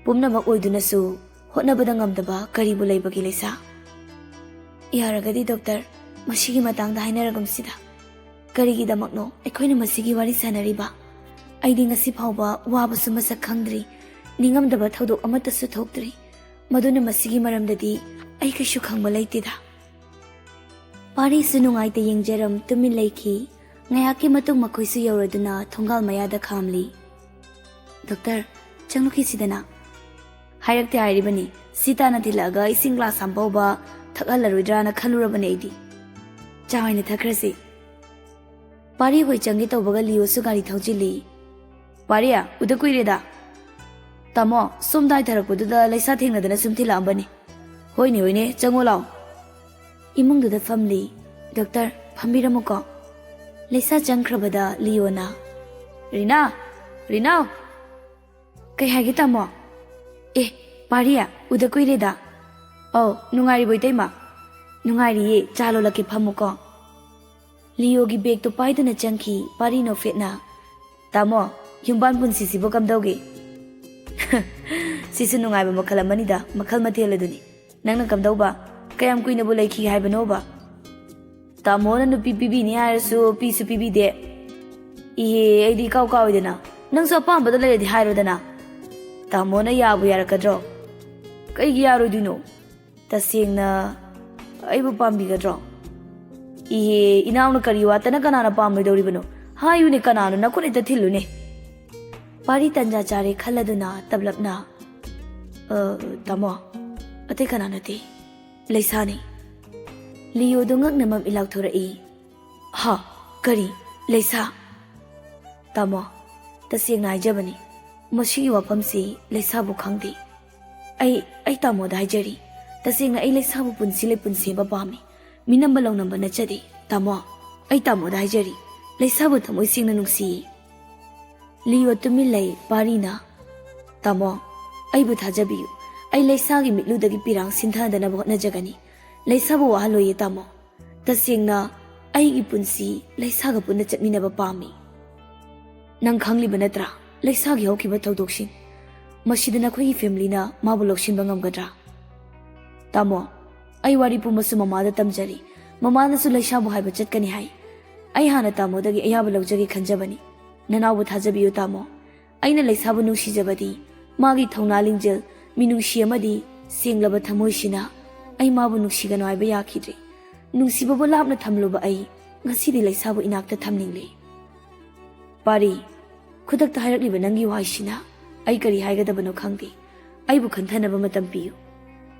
ꯄꯨꯝꯅꯃꯛ ꯑꯣꯏꯗꯨꯅꯁꯨ ꯍꯣꯠꯅꯕꯗ ꯉꯝꯗꯕ ꯀꯔꯤꯕꯨ ꯂꯩꯕꯒꯦ, ꯂꯩꯁꯥ? ꯌꯥꯔꯒꯗꯤ ꯗꯣꯛꯇꯔ, ꯃꯁꯤꯒꯤ ꯃꯇꯥꯡꯗ ꯍꯥꯏꯅꯔꯒꯨꯝꯁꯤꯗ꯫ ꯀꯔꯤꯒꯤꯗꯃꯛꯅꯣ ꯑꯩꯈꯣꯏꯅ ꯃꯁꯤꯒꯤ ꯋꯥꯔꯤ ꯁꯥꯟꯅꯔꯤꯕ? ꯑꯩꯗꯤ ꯉꯁꯤ ꯐꯥꯎꯕ ꯋꯥꯕꯁꯨ ꯃꯁꯛ ꯈꯪꯗ꯭ꯔꯤ, ꯅꯤꯡꯉꯝꯗꯕ ꯊꯧꯗꯣꯛ ꯑꯃꯠꯇꯁꯨ ꯊꯣꯛꯇ꯭ꯔꯤ꯫ ꯃꯗꯨꯅ ꯃꯁꯤꯒꯤ ꯃꯔꯝꯗꯗꯤ ꯑꯩ ꯀꯩꯁꯨ ꯈꯪꯕ ꯂꯩꯇꯦꯗ꯫ ꯄꯥꯔꯤꯁꯨ ꯅꯨꯡꯉꯥꯏꯇ ꯌꯦꯡꯖꯔꯝ ꯇꯨꯃꯤꯟ ꯂꯩꯈꯤ꯫ ꯉꯥꯏꯍꯥꯛꯀꯤ ꯃꯇꯨꯡ ꯃꯈꯣꯏꯁꯨ ꯌꯧꯔꯗꯨꯅ ꯊꯣꯡꯒꯥꯜ ꯃꯌꯥꯗ ꯈꯥꯝꯂꯤ꯫ "ꯗꯣꯛꯇꯔ, ꯆꯪꯂꯛꯈꯤꯁꯤꯗꯅ꯫ ꯍꯥꯏꯔꯛꯇꯦ ꯍꯥꯏꯔꯤꯕꯅꯤ, ꯁꯤ ꯇꯥꯅ ꯊꯤꯜꯂꯛꯑꯒ ꯏꯁꯤꯡ ꯒ꯭ꯂꯥꯁ ꯑꯃ ꯐꯥꯎꯕ ꯊꯛꯍꯜꯂꯔꯣꯏꯗ꯭ꯔꯥꯅ ꯈꯜꯂꯨꯔꯕꯅꯦ ꯑꯩꯗꯤ꯫ ꯆꯥ ꯑꯣꯏꯅ ꯊꯛꯈ꯭ꯔꯁꯤ꯫" ꯄꯥꯔꯤ ꯍꯣꯏ ꯆꯪꯒꯦ ꯇꯧꯕꯒ ꯂꯤꯌꯣꯁꯨ ꯒꯥꯔꯤ ꯊꯧꯖꯤꯜꯂꯤ꯫ "ꯄꯥꯔꯤ, ꯎꯗ ꯀꯨꯏꯔꯦꯗ꯫" "ꯇꯥꯃꯣ, ꯁꯣꯝꯗ ꯍꯥꯏꯊꯔꯛꯄꯗꯨꯗ ꯂꯩꯁꯥ ꯊꯦꯡꯅꯗꯅ ꯁꯨꯝ ꯊꯤꯜꯂꯛꯑꯝꯕꯅꯤ꯫" "ꯍꯣꯏꯅꯦ, ꯍꯣꯏꯅꯦ, ꯆꯪꯉꯣ ꯂꯥꯛꯑꯣ꯫" ꯏꯃꯨꯡꯗꯨꯗ ꯐꯝꯂꯤ꯫ "ꯗꯣꯛꯇꯔ, ꯐꯝꯕꯤꯔꯝꯃꯨꯀꯣ꯫" ꯂꯩꯁꯥ ꯆꯪꯈ꯭ꯔꯕꯗ ꯂꯤꯌꯣꯅ, "ꯔꯤꯅꯥ! ꯔꯤꯅꯥ!" "ꯀꯩ ꯍꯥꯏꯒꯦ, ꯇꯥꯃꯣ?" "ꯑꯦ, ꯄꯥꯔꯤ, ꯎꯗ ꯀꯨꯏꯔꯦꯗ꯫" "ꯑꯧ, ꯅꯨꯡꯉꯥꯏꯔꯤꯕꯣ, ꯏꯇꯩꯃ?" "ꯅꯨꯡꯉꯥꯏꯔꯤꯌꯦ, ꯆꯥ ꯂꯣꯜꯂꯛꯀꯦ, ꯐꯝꯃꯨꯀꯣ꯫" ꯂꯤꯌꯣꯒꯤ ꯕꯦꯒꯇꯨ ꯄꯥꯏꯗꯨꯅ ꯆꯪꯈꯤ ꯄꯥꯔꯤ ꯅꯣꯛꯐꯦꯠꯅ꯫ "ꯇꯥꯃꯣ, ꯌꯨꯝꯕꯥꯟ ꯄꯨꯟꯁꯤꯁꯤꯕꯨ ꯀꯝꯗꯧꯒꯦ?" "ꯁꯤꯁꯨ ꯅꯨꯡꯉꯥꯏꯕ ꯃꯈꯜ ꯑꯃꯅꯤꯗ, ꯃꯈꯜ ꯃꯊꯦꯜ ꯑꯗꯨꯅꯤ꯫ ꯅꯪꯅ ꯀꯝꯗꯧꯕ? ꯀꯌꯥꯝ ꯀꯨꯏꯅꯕꯨ ꯂꯩꯈꯤꯒꯦ ꯍꯥꯏꯕꯅꯣꯕ?" "ꯇꯥꯃꯣꯅ ꯅꯨꯄꯤ ꯄꯤꯕꯤꯅꯤ ꯍꯥꯏꯔꯁꯨ ꯄꯤꯁꯨ ꯄꯤꯕꯤꯗꯦ꯫" "ꯏꯍꯦ, ꯑꯩꯗꯤ ꯏꯀꯥꯎ ꯀꯥꯎꯏꯗꯅ꯫ ꯅꯪꯁꯨ ꯑꯄꯥꯝꯕꯗꯣ ꯂꯩꯔꯗꯤ ꯍꯥꯏꯔꯣꯗꯅ꯫ ꯇꯥꯃꯣꯅ ꯌꯥꯕꯨ ꯌꯥꯔꯛꯀꯗ꯭ꯔꯣ?" "ꯀꯩꯒꯤ ꯌꯥꯔꯣꯏꯗꯣꯏꯅꯣ? ꯇꯁꯦꯡꯅ ꯑꯩꯕꯨ ꯄꯥꯝꯕꯤꯒꯗ꯭ꯔꯣ?" "ꯏꯍꯦ, ꯏꯅꯥꯎꯅ ꯀꯔꯤ ꯋꯥꯠꯇꯅ ꯀꯅꯥꯅ ꯄꯥꯝꯂꯣꯏꯗꯧꯔꯤꯕꯅꯣ? ꯍꯥꯏꯌꯨꯅꯦ, ꯀꯅꯥꯅꯣ? ꯅꯈꯨꯠ ꯍꯦꯛꯇ ꯊꯤꯜꯂꯨꯅꯦ꯫" ꯄꯥꯔꯤ ꯇꯟꯖꯥ ꯆꯥꯔꯦ ꯈꯜꯂꯗꯨꯅ ꯇꯞꯂꯞꯅ, "ꯑ, ꯇꯥꯃꯣ, ꯑꯇꯩ ꯀꯅꯥ ꯅꯠꯇꯦ, ꯂꯩꯁꯥꯅꯤ꯫" ꯂꯤꯌꯣꯗꯣ ꯉꯛꯅ ꯃꯃꯤꯠ ꯂꯥꯎꯊꯣꯔꯛꯏ꯫ "ꯍꯥ? ꯀꯔꯤ? ꯂꯩꯁꯥ?" "ꯇꯥꯃꯣ, ꯇꯁꯦꯡꯅ ꯍꯥꯏꯖꯕꯅꯤ, ꯃꯁꯤꯒꯤ ꯋꯥꯐꯝꯁꯤ ꯂꯩꯁꯥꯕꯨ ꯈꯪꯗꯦ꯫" ꯑꯩ, ꯑꯩ ꯇꯥꯃꯣꯗ ꯍꯥꯏꯖꯔꯤ꯫ ꯇꯁꯦꯡꯅ ꯑꯩ ꯂꯩꯁꯥꯕꯨ ꯄꯨꯟꯁꯤ ꯂꯩꯄꯨꯟ ꯁꯦꯝꯕ ꯄꯥꯝꯃꯤ꯫ ꯃꯤꯅꯝꯕ ꯂꯧꯅꯝꯕ ꯅꯠꯆꯗꯦ꯫ ꯇꯥꯃꯣ, ꯑꯩ ꯇꯥꯃꯣꯗ ꯍꯥꯏꯖꯔꯤ꯫ ꯂꯩꯁꯥꯕꯨ ꯊꯃꯣꯏ ꯁꯦꯡꯅ ꯅꯨꯡꯁꯤꯌꯦ꯫ ꯂꯤꯌꯣ ꯇꯨꯃꯤꯟ ꯂꯩ꯫ ꯄꯥꯔꯤꯅ, "ꯇꯥꯃꯣ, ꯑꯩꯕꯨ ꯊꯥꯖꯕꯤꯌꯨ꯫ ꯑꯩ ꯂꯩꯁꯥꯒꯤ ꯃꯤꯠꯂꯨꯗꯒꯤ ꯄꯤꯔꯥꯡ ꯁꯤꯟꯊꯗꯅꯕ ꯍꯣꯠꯅꯖꯒꯅꯤ꯫ ꯂꯩꯁꯥꯕꯨ ꯋꯥꯍꯜꯂꯣꯏꯌꯦ ꯇꯥꯃꯣ꯫ ꯇꯁꯦꯡꯅ ꯑꯩꯒꯤ ꯄꯨꯟꯁꯤ ꯂꯩꯁꯥꯒ ꯄꯨꯟꯅ ꯆꯠꯃꯤꯟꯅꯕ ꯄꯥꯝꯃꯤ꯫ ꯅꯪ ꯈꯪꯂꯤꯕ ꯅꯠꯇ꯭ꯔꯥ ꯂꯩꯁꯥꯒꯤ ꯍꯧꯈꯤꯕ ꯊꯧꯗꯣꯛꯁꯤꯡ? ꯃꯁꯤꯗ ꯅꯈꯣꯏꯒꯤ ꯐꯦꯃꯤꯂꯤꯅ ꯃꯥꯕꯨ ꯂꯧꯁꯤꯟꯕ ꯉꯝꯒꯗ꯭ꯔꯥ?" "ꯇꯥꯃꯣ, ꯑꯩ ꯋꯥꯔꯤ ꯄꯨꯝꯕꯁꯨ ꯃꯃꯥꯗ ꯇꯝꯖꯔꯤ꯫ ꯃꯃꯥꯅꯁꯨ ꯂꯩꯁꯥꯕꯨ ꯍꯥꯏꯕ ꯆꯠꯀꯅꯤ ꯍꯥꯏ꯫ ꯑꯩ ꯍꯥꯟꯅ ꯇꯥꯃꯣꯗꯒꯤ ꯑꯌꯥꯕ ꯂꯧꯖꯒꯦ ꯈꯟꯖꯕꯅꯤ꯫ ꯅꯅꯥꯎꯕꯨ ꯊꯥꯖꯕꯤꯌꯨ ꯇꯥꯃꯣ꯫ ꯑꯩꯅ ꯂꯩꯁꯥꯕꯨ ꯅꯨꯡꯁꯤꯖꯕꯗꯤ ꯃꯥꯒꯤ ꯊꯧꯅꯥ ꯂꯤꯡꯖꯦꯜ, ꯃꯤꯅꯨꯡꯁꯤ ꯑꯃꯗꯤ ꯁꯦꯡꯂꯕ ꯊꯃꯣꯏꯁꯤꯅ ꯑꯩ ꯃꯥꯕꯨ ꯅꯨꯡꯁꯤꯒꯅꯨ ꯍꯥꯏꯕ ꯌꯥꯈꯤꯗ꯭ꯔꯦ꯫ ꯅꯨꯡꯁꯤꯕꯕꯨ ꯂꯥꯞꯅ ꯊꯝꯂꯨꯕ ꯑꯩ ꯉꯁꯤꯗꯤ ꯂꯩꯁꯥꯕꯨ ꯏꯅꯥꯛꯇ ꯊꯝꯅꯤꯡꯂꯦ꯫" "ꯄꯥꯔꯤ, ꯈꯨꯗꯛꯇ ꯍꯥꯏꯔꯛꯂꯤꯕ ꯅꯪꯒꯤ ꯋꯥꯍꯩꯁꯤꯅ ꯑꯩ ꯀꯔꯤ ꯍꯥꯏꯒꯗꯕꯅꯣ ꯈꯪꯗꯦ꯫ ꯑꯩꯕꯨ ꯈꯟꯊꯅꯕ ꯃꯇꯝ ꯄꯤꯌꯨ꯫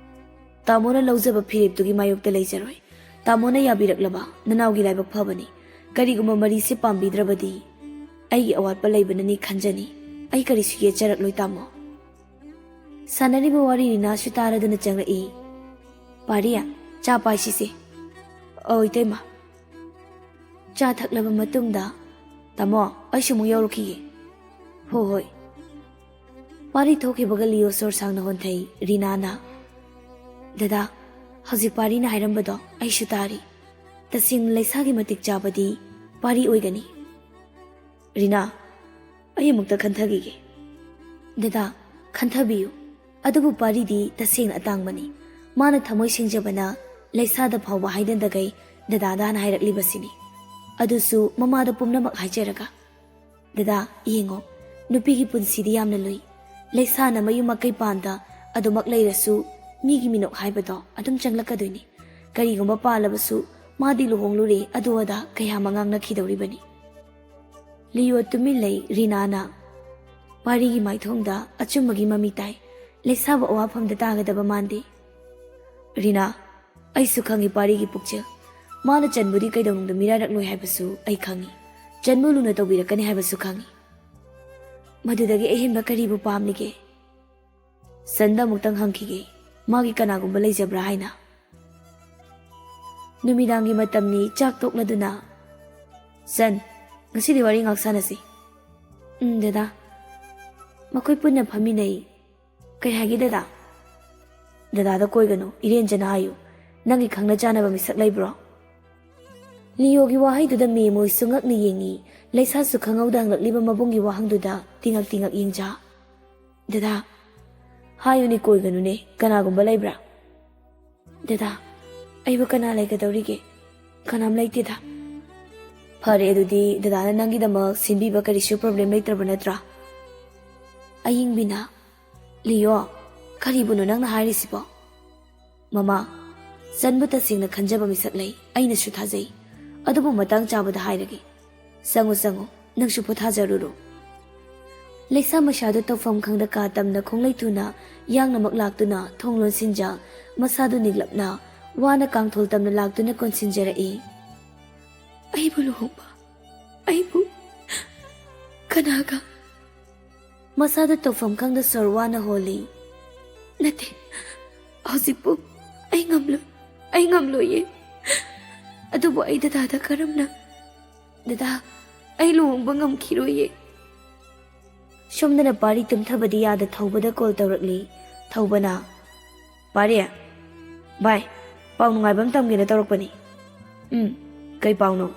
ꯇꯥꯃꯣꯅ ꯂꯧꯖꯕ ꯐꯤꯔꯦꯞꯇꯨꯒꯤ ꯃꯥꯌꯣꯛꯇ ꯂꯩꯖꯔꯣꯏ꯫ ꯇꯥꯃꯣꯅ ꯌꯥꯕꯤꯔꯛꯂꯕ ꯅꯅꯥꯎꯒꯤ ꯂꯥꯏꯕꯛ ꯐꯕꯅꯤ꯫ ꯀꯔꯤꯒꯨꯝꯕ ꯃꯔꯤꯁꯦ ꯄꯥꯝꯕꯤꯗ꯭ꯔꯕꯗꯤ ꯑꯩꯒꯤ ꯑꯋꯥꯠꯄ ꯂꯩꯕꯅꯅꯤ ꯈꯟꯖꯅꯤ꯫ ꯑꯩ ꯀꯔꯤꯁꯨ ꯌꯦꯠꯆꯔꯛꯂꯣꯏ ꯇꯥꯃꯣ꯫" ꯁꯥꯟꯅꯔꯤꯕ ꯋꯥꯔꯤ ꯔꯤꯅꯥꯁꯨ ꯇꯥꯔꯗꯨꯅ ꯆꯪꯂꯛꯏ꯫ "ꯄꯥꯔꯤ, ꯆꯥ ꯄꯥꯏꯁꯤꯁꯦ꯫" "ꯑꯧ ꯏꯇꯩꯃ꯫" ꯆꯥ ꯊꯛꯂꯕ ꯃꯇꯨꯡꯗ, "ꯇꯥꯃꯣ, ꯑꯩꯁꯨ ꯑꯃꯨꯛ ꯌꯧꯔꯛꯈꯤꯒꯦ꯫" "ꯍꯣ ꯍꯣꯏ꯫" ꯄꯥꯔꯤ ꯊꯣꯛꯈꯤꯕꯒ ꯂꯤꯌꯣ ꯁꯣꯔ ꯁꯥꯡꯅ ꯍꯣꯟꯊꯩ꯫ ꯔꯤꯅꯥꯅ, "ꯗꯗꯥ, ꯍꯧꯖꯤꯛ ꯄꯥꯔꯤꯅ ꯍꯥꯏꯔꯝꯕꯗꯣ ꯑꯩꯁꯨ ꯇꯥꯔꯤ꯫ ꯇꯁꯦꯡꯅ ꯂꯩꯁꯥꯒꯤ ꯃꯇꯤꯛ ꯆꯥꯕꯗꯤ ꯄꯥꯔꯤ ꯑꯣꯏꯒꯅꯤ꯫" "ꯔꯤꯅꯥ, ꯑꯩ ꯑꯃꯨꯛꯇ ꯈꯟꯊꯈꯤꯒꯦ꯫" "ꯗꯗꯥ, ꯈꯟꯊꯕꯤꯌꯨ꯫ ꯑꯗꯨꯕꯨ ꯄꯥꯔꯤꯗꯤ ꯇꯁꯦꯡꯅ ꯑꯇꯥꯡꯕꯅꯤ꯫ ꯃꯥꯅ ꯊꯃꯣꯏ ꯁꯦꯡꯖꯕꯅ ꯂꯩꯁꯥꯗ ꯐꯥꯎꯕ ꯍꯥꯏꯗꯟꯗꯈꯩ ꯗꯗꯥꯗ ꯍꯥꯟꯅ ꯍꯥꯏꯔꯛꯂꯤꯕꯁꯤꯅꯤ꯫ ꯑꯗꯨꯁꯨ ꯃꯃꯥꯗ ꯄꯨꯝꯅꯃꯛ ꯍꯥꯏꯖꯔꯒ꯫ ꯗꯗꯥ, ꯌꯦꯡꯉꯣ, ꯅꯨꯄꯤꯒꯤ ꯄꯨꯟꯁꯤꯗꯤ ꯌꯥꯝꯅ ꯂꯨꯏ꯫ ꯂꯩꯁꯥꯅ ꯃꯌꯨꯝ ꯃꯀꯩ ꯄꯥꯟꯗ ꯑꯗꯨꯃꯛ ꯂꯩꯔꯁꯨ ꯃꯤꯒꯤ ꯃꯤꯅꯣꯛ ꯍꯥꯏꯕꯗꯣ ꯑꯗꯨꯝ ꯆꯪꯂꯛꯀꯗꯣꯏꯅꯤ꯫ ꯀꯔꯤꯒꯨꯝꯕ ꯄꯥꯜꯂꯕꯁꯨ ꯃꯥꯗꯤ ꯂꯨꯍꯣꯡꯂꯨꯔꯦ ꯑꯗꯨ ꯑꯗꯥ ꯀꯌꯥ ꯑꯃ ꯉꯥꯡꯅꯈꯤꯗꯧꯔꯤꯕꯅꯤ꯫" ꯂꯤꯌꯣ ꯇꯨꯃꯤꯟ ꯂꯩ꯫ ꯔꯤꯅꯥꯅ ꯄꯥꯔꯤꯒꯤ ꯃꯥꯏꯊꯣꯡꯗ ꯑꯆꯨꯝꯕꯒꯤ ꯃꯃꯤ ꯇꯥꯏ꯫ ꯂꯩꯁꯥꯕꯨ ꯑꯋꯥꯐꯝꯗ ꯇꯥꯒꯗꯕ ꯃꯥꯟꯗꯦ꯫ "ꯔꯤꯅꯥ, ꯑꯩꯁꯨ ꯈꯪꯏ ꯄꯥꯔꯤꯒꯤ ꯄꯨꯛꯆꯦꯜ꯫ ꯃꯥꯅ ꯆꯟꯕꯨꯗꯤ ꯀꯩꯗꯧꯅꯨꯡꯗ ꯃꯤꯔꯥꯏꯔꯛꯂꯣꯏ ꯍꯥꯏꯕꯁꯨ ꯑꯩ ꯈꯪꯏ꯫ ꯆꯟꯕꯨ ꯂꯨꯅ ꯇꯧꯕꯤꯔꯛꯀꯅꯤ ꯍꯥꯏꯕꯁꯨ ꯈꯪꯏ꯫ ꯃꯗꯨꯗꯒꯤ ꯑꯍꯦꯟꯕ ꯀꯔꯤꯕꯨ ꯄꯥꯝꯂꯤꯒꯦ?" ꯁꯟꯗ ꯑꯃꯨꯛꯇꯪ ꯍꯪꯈꯤꯒꯦ, ꯃꯥꯒꯤ ꯀꯅꯥꯒꯨꯝꯕ ꯂꯩꯖꯕ꯭ꯔꯥ ꯍꯥꯏꯅ꯫ ꯅꯨꯃꯤꯗꯥꯡꯒꯤ ꯃꯇꯝꯅꯤ, ꯆꯥꯛ ꯇꯣꯛꯂꯗꯨꯅ, "ꯁꯟ, ꯉꯁꯤꯗꯤ ꯋꯥꯔꯤ ꯉꯥꯛ ꯁꯥꯟꯅꯁꯤ꯫" "ꯎꯝ, ꯗꯗꯥ꯫" ꯃꯈꯣꯏ ꯄꯨꯟꯅ ꯐꯝꯃꯤꯟꯅꯩ꯫ "ꯀꯩ ꯍꯥꯏꯒꯦ, ꯗꯗꯥ?" "ꯗꯗꯥꯗ ꯀꯣꯏꯒꯅꯨ, ꯏꯔꯦꯟꯖꯅ ꯍꯥꯏꯌꯨ꯫ ꯅꯪꯒꯤ ꯈꯪꯅ ꯆꯥꯟꯅꯕ ꯃꯤꯁꯛ ꯂꯩꯕ꯭ꯔꯣ?" ꯂꯤꯌꯣꯒꯤ ꯋꯥꯍꯩꯗꯨꯗ ꯃꯦꯃꯣꯏꯁꯨ ꯉꯛꯅ ꯌꯦꯡꯉꯤ꯫ ꯂꯩꯁꯥꯁꯨ ꯈꯪꯍꯧꯗ ꯍꯪꯂꯛꯂꯤꯕ ꯃꯕꯨꯡꯒꯤ ꯋꯥꯍꯪꯗꯨꯗ ꯇꯤꯉꯛ ꯇꯤꯉꯛ ꯌꯦꯡꯖ꯫ "ꯗꯗꯥ, ꯍꯥꯏꯌꯨꯅꯦ, ꯀꯣꯏꯒꯅꯨꯅꯦ, ꯀꯅꯥꯒꯨꯝꯕ ꯂꯩꯕ꯭ꯔꯥ?" "ꯗꯗꯥ, ꯑꯩꯕꯨ ꯀꯅꯥ ꯂꯩꯒꯗꯧꯔꯤꯒꯦ? ꯀꯅꯥꯝ ꯂꯩꯇꯦꯗ꯫" "ꯐꯔꯦ, ꯑꯗꯨꯗꯤ ꯗꯗꯥꯅ ꯅꯪꯒꯤꯗꯃꯛ ꯁꯤꯟꯕꯤꯕ ꯀꯔꯤꯁꯨ ꯄ꯭ꯔꯣꯕ꯭ꯂꯦꯝ ꯂꯩꯇ꯭ꯔꯕ ꯅꯠꯇ꯭ꯔꯥ?" ꯑꯌꯤꯡꯕꯤꯅ, "ꯂꯤꯌꯣ, ꯀꯔꯤꯕꯨꯅꯣ ꯅꯪꯅ ꯍꯥꯏꯔꯤꯁꯤꯕꯣ?" "ꯃꯃꯥ, ꯆꯟꯕꯨ ꯇꯁꯦꯡꯅ ꯈꯟꯖꯕ ꯃꯤꯁꯛ ꯂꯩ, ꯑꯩꯅꯁꯨ ꯊꯥꯖꯩ꯫ ꯑꯗꯨꯕꯨ ꯃꯇꯥꯡ ꯆꯥꯕꯗ ꯍꯥꯏꯔꯒꯦ꯫ ꯆꯪꯉꯨ, ꯆꯪꯉꯨ, ꯅꯪꯁꯨ ꯄꯣꯊꯥꯖꯔꯨꯔꯣ꯫" ꯂꯩꯁꯥ ꯃꯁꯥꯗꯨ ꯇꯧꯐꯝ ꯈꯪꯗ ꯀꯥ ꯇꯝꯅ ꯈꯣꯡꯂꯩ ꯊꯨꯅ ꯌꯥꯡꯅꯃꯛ ꯂꯥꯛꯇꯨꯅ ꯊꯣꯡ ꯂꯣꯟꯁꯤꯟꯖ, ꯃꯁꯥꯗꯨ ꯅꯤꯛꯂꯞꯅ ꯋꯥꯅ ꯀꯥꯡꯊꯣꯜ ꯇꯝꯅ ꯂꯥꯛꯇꯨꯅ ꯀꯣꯟꯁꯤꯟꯖꯔꯛꯏ꯫ "ꯑꯩꯕꯨ ꯂꯨꯍꯣꯡꯕ, ꯑꯩꯕꯨ ꯀꯅꯥꯒ?" ꯃꯁꯥꯗ ꯇꯧꯐꯝ ꯈꯪꯗ ꯁꯣꯔ ꯋꯥꯅ ꯍꯣꯜꯂꯤ꯫ "ꯅꯠꯇꯦ, ꯍꯧꯖꯤꯛꯄꯨ ꯑꯩ ꯉꯝꯂꯣꯏ, ꯑꯩ ꯉꯝꯂꯣꯏꯌꯦ꯫ ꯑꯗꯨꯕꯨ ꯑꯩ ꯗꯗꯥꯗ ꯀꯔꯝꯅ? ꯗꯗꯥ, ꯑꯩ ꯂꯨꯍꯣꯡꯕ ꯉꯝꯈꯤꯔꯣꯏꯌꯦ꯫" ꯁꯣꯝꯗꯅ ꯄꯥꯔꯤ ꯇꯨꯝꯊꯕꯗꯤ ꯌꯥꯗ ꯊꯧꯕꯗ ꯀꯣꯜ ꯇꯧꯔꯛꯂꯤ꯫ ꯊꯧꯕꯅ, "ꯄꯥꯔꯤ, ꯚꯥꯏ, ꯄꯥꯎ ꯅꯨꯡꯉꯥꯏꯕ ꯑꯃ ꯇꯝꯒꯦꯅ ꯇꯧꯔꯛꯄꯅꯤ꯫" "ꯎꯝ, ꯀꯩ ꯄꯥꯎꯅꯣ?"